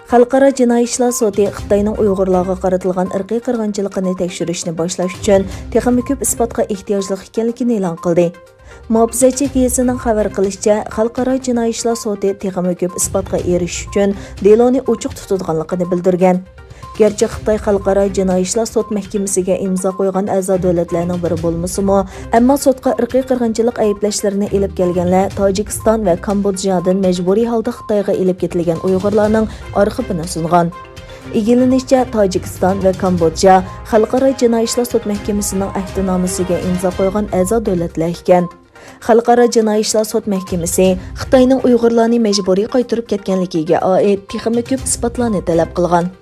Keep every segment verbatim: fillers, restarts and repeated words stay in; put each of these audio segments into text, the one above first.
خەلقئارا جىنايى ئىشلار سوتى خىتاينىڭ ئۇيغۇرلارغا قارىتىلغان ئىرقىي قىرغىنچىلىقىنى تەكشۈرۈشنى باشلاش ئۈچۈن تېخىمۇ كۆپ ئىسپاتقا ئېھتىياجلىق ئىكەنلىكىنى ئېلان قىلدى. مۇھاپىزەتچى گېزىتىنىڭ خەۋەر قىلىشىچە، خەلقئارا جىنايى ئىشلار سوتى تېخىمۇ كۆپ ئىسپاتقا ئېرىشىش ئۈچۈن دېلونى ئوچۇق تۇتىدىغانلىقىنى بىلدۈرگەن. گەرچە خىتاي خەلقئارا جىنايى ئىشلار سوت مەھكىمىسىگە ئىمزا قويغان ئەزا دۆلەتلەرنىڭ بىرى بولمىسىمۇ، ئەمما سوتقا ئىرقىي قىرغىنچىلىق ئەيىبلەشلىرىنى ئېلىپ كەلگەنلەر تاجىكىستان ۋە كامبودژادىن مەجبۇرىي ھالدا خىتايغا ئېلىپ كېتىلگەن ئۇيغۇرلارنىڭ ئارخىپىنى سۇنغان. ئىگىلىنىشىچە، تاجىكىستان ۋە كامبودژا خەلقئارا جىنايى ئىشلار سوت مەھكىمىسىنىڭ ئەھدىنامىسىگە ئىمزا قويغان ئەزا دۆلەتلەر ئىكەن. خەلقئارا جىنايى ئىشلار سوت مەھكىمىسى خىتاينىڭ ئۇيغۇرلارنى مەجبۇرىي قايتۇرۇپ كەتكەنلىكىگە ئائىت تېخىمۇ كۆپ ئىسپاتلارنى تەلەپ قىلغان.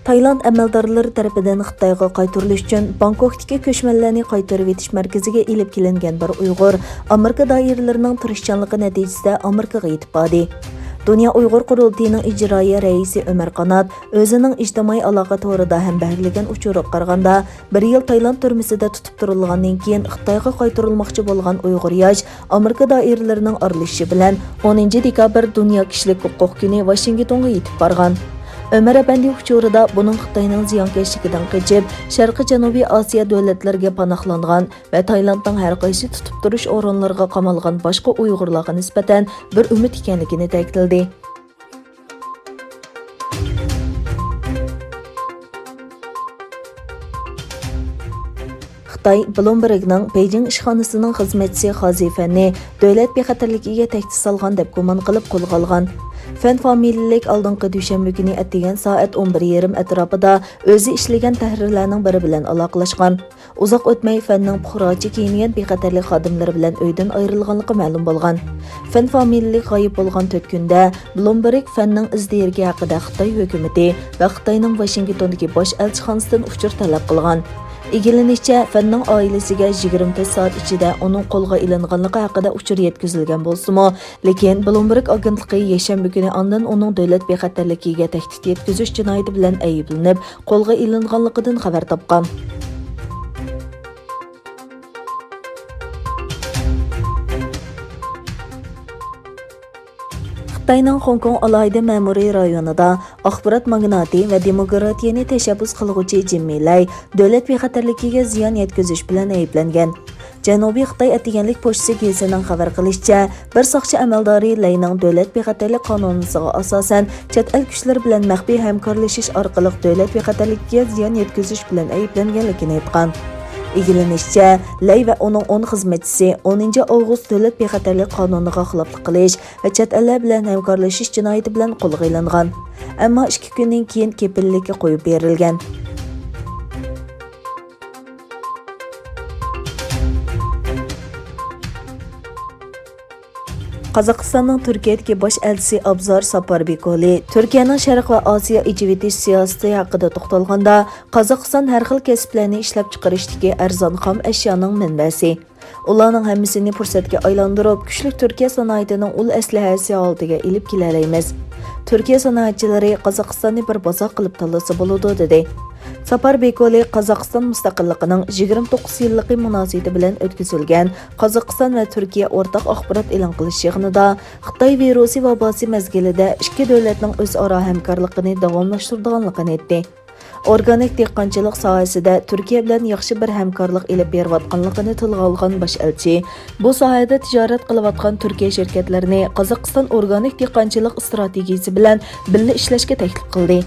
تايلاند ئەمەلدارلىرى تەرىپىدىن خىتايغا قايتۇرۇلۇش ئۈچۈن بانكوكتىكى كۆچمەنلەرنى قايتۇرۇۋېتىش مەركىزىگە ئېلىپ كېلىنگەن بىر ئۇيغۇر ئامېرىكا دائىرىلىرىنىڭ تىرىشچانلىقى نەتىجىسىدە ئامېرىكىغا يېتىپ باردى. دۇنيا ئۇيغۇر قۇرۇلتىيىنىڭ ئىجرائىيە رەئىسى ئۆمەر قانات ئۆزىنىڭ ئىجتىمائىي ئالاقە تورىدا ھەمبەھىرلىگەن ئۇچۇرىغا قارىغاندا، بىر يىل تايلاند تۈرمىسىدە تۇتۇپ تۇرۇلغاندىن كېيىن خىتايغا قايتۇرۇلماقچى بولغان ئۇيغۇر ياش ئامېرىكا دائىرىلىرىنىڭ ئارىلىشىشى بىلەن ئونىنچى دېكابىر دۇنيا كىشىلىك ھوقۇق كۈنى ۋاشىنگتونغا يېتىپ بارغان. ئۆمەر ئەپەندى ئۇچۇرىدا بۇنىڭ خىتاينىڭ زىيانكەشلىكىدىن قېچىپ، شەرقىي جەنۇبىي ئاسىيا دۆلەتلىرىگە پاناھلانغان ۋە تايلاندنىڭ ھەر قايسى تۇتۇپ تۇرۇش ئورۇنلىرىغا قامالغان باشقا ئۇيغۇرلارغا نىسبەتەن بىر ئۈمىد ئىكەنلىكىنى تەكىتلىدى. خىتاي بلومبېرگنىڭ بېيجىڭ ئىشخانىسىنىڭ خىزمەتچىسى خازى فەننى دۆلەت بىخەتەرلىكىگە تەھدىت سالغان دەپ گۇمان قىلىپ قولغا ئالغان. فەن فامىلىلىك ئالدىنقى دۈشەنبە كۈنى ئەتىگەن سائەت ئون بىر يېرىم ئەتراپىدا ئۆزى ئىشلىگەن تەھرىرلەرنىڭ بىرى بىلەن ئالاقىلەشكەن. ئۇزاق ئۆتمەي فەننىڭ پۇقراچە كىيىنگەن بىخەتەرلىك خادىملىرى بىلەن ئۆيدىن ئايرىلغانلىقى مەلۇم بولغان. فەن فامىلىلىك غايىب بولغان تۆت كۈندە بلومبېرگ فەننىڭ ئىز دېرىكى ھەققىدە خىتاي ھۆكۈمىتى ۋە خىتاينىڭ ۋاشىنگتوندىكى باش ئەلچىخانىسىدىن ئۇچۇر تەلەپ قىلغان. ئىگىلىنىشىچە، فەننىڭ ئائىلىسىگە يىگىرمە تۆت سائەت ئىچىدە ئۇنىڭ قولغا ئېلىنغانلىقى ھەققىدە ئۇچۇر يەتكۈزۈلگەن بولسىمۇ، لېكىن بلومبېرگ ئاگېنتلىقى يەكشەنبە كۈنى ئاندىن ئۇنىڭ دۆلەت بىخەتەرلىكىگە تەھدىت يەتكۈزۈش جىنايىتى بىلەن ئەيىبلىنىپ، قولغا ئېلىنغانلىقىدىن خەۋەر تاپقان. خىتاينىڭ خوڭكوڭ ئالاھىدە مەمۇرىي رايونىدا ئاخبارات ماگناتى ۋە دېموكراتىيەنى تەشەببۇس قىلغۇچى جىممى لەي دۆلەت بىخەتەرلىكىگە زىيان يەتكۈزۈش بىلەن ئەيىبلەنگەن. جەنۇبىي خىتاي ئەتىگەنلىك پوچتىسى گېزىتىنىڭ خەۋەر قىلىشىچە، بىر ساقچى ئەمەلدارى لەينىڭ دۆلەت بىخەتەرلىك قانۇنىسىغا ئاساسەن، چەت ئەل كۈچلىرى بىلەن مەخپىي ھەمكارلىشىش ئارقىلىق دۆلەت بىخەتەرلىكىگە زىيان يەتكۈزۈش بىلەن ئەيىبلەنگەنلىكىنى ئېيتقان. ئىگىلىنىشىچە، لەي ۋە ئۇنىڭ ئون خىزمەتچىسى ئونىنچى ئاۋغۇست دۆلەت بىخەتەرلىك قانۇنىغا خىلاپلىق قىلىش ۋە چەت ئەللەر بىلەن ھەمكارلىشىش جىنايىتى بىلەن قولغا ئېلىنغان. ئەمما ئىككى كۈندىن كېيىن كېپىللىككە قويۇپ بېرىلگەن. قازاقىستاننىڭ تۈركىيەدىكى باش ئەلچىسى ئابزار ساپاربىكولى تۈركىيەنىڭ شەرق ۋە ئاسىيا ئېچىۋېتىش سىياسىتى ھەققىدە توختالغاندا، قازاقىستان ھەر خىل كەسىپلەرنى ئىشلەپچىقىرىشتىكى ئەرزان خام ئەشيانىڭ مەنبەسى. ئۇلارنىڭ ھەممىسىنى پۇرسەتكە ئايلاندۇرۇپ، كۈچلۈك تۈركىيە سانائىتىنىڭ ئۇل ئەسلىھەسى ھالىتىگە ئېلىپ كېلەلەيمىز. تۈركىيە سانائەتچىلىرى قازاقىستاننى بىر بازار قىلىپ تاللىسا بولىدۇ، دېدى. ساپار بېكولى قازاقىستان مۇستەقىللىقىنىڭ يىگىرمە توققۇز يىللىقى مۇناسىۋىتى بىلەن ئۆتكۈزۈلگەن قازاقىستان ۋە تۈركىيە ئورتاق ئاخبارات ئېلان قىلىش يىغىنىدا خىتاي ۋىرۇسى ۋاباسى مەزگىلىدە ئىككى دۆلەتنىڭ ئۆزئارا ھەمكارلىقىنى داۋاملاشتۇرىدىغانلىقىنى ئېيتتى. ئورگانىك دېھقانچىلىق ساھەسىدە تۈركىيە بىلەن ياخشى بىر ھەمكارلىق ئېلىپ بېرىۋاتقانلىقىنى تىلغا ئالغان باش ئەلچى، بۇ ساھەدە تىجارەت قىلىۋاتقان تۈركىيە شىركەتلىرىنى قازاقىستان ئورگانىك دېھقانچىلىق ئىستراتېگىيىسى بىلەن بىللە ئىشلەشكە تەكلىپ قىلدى.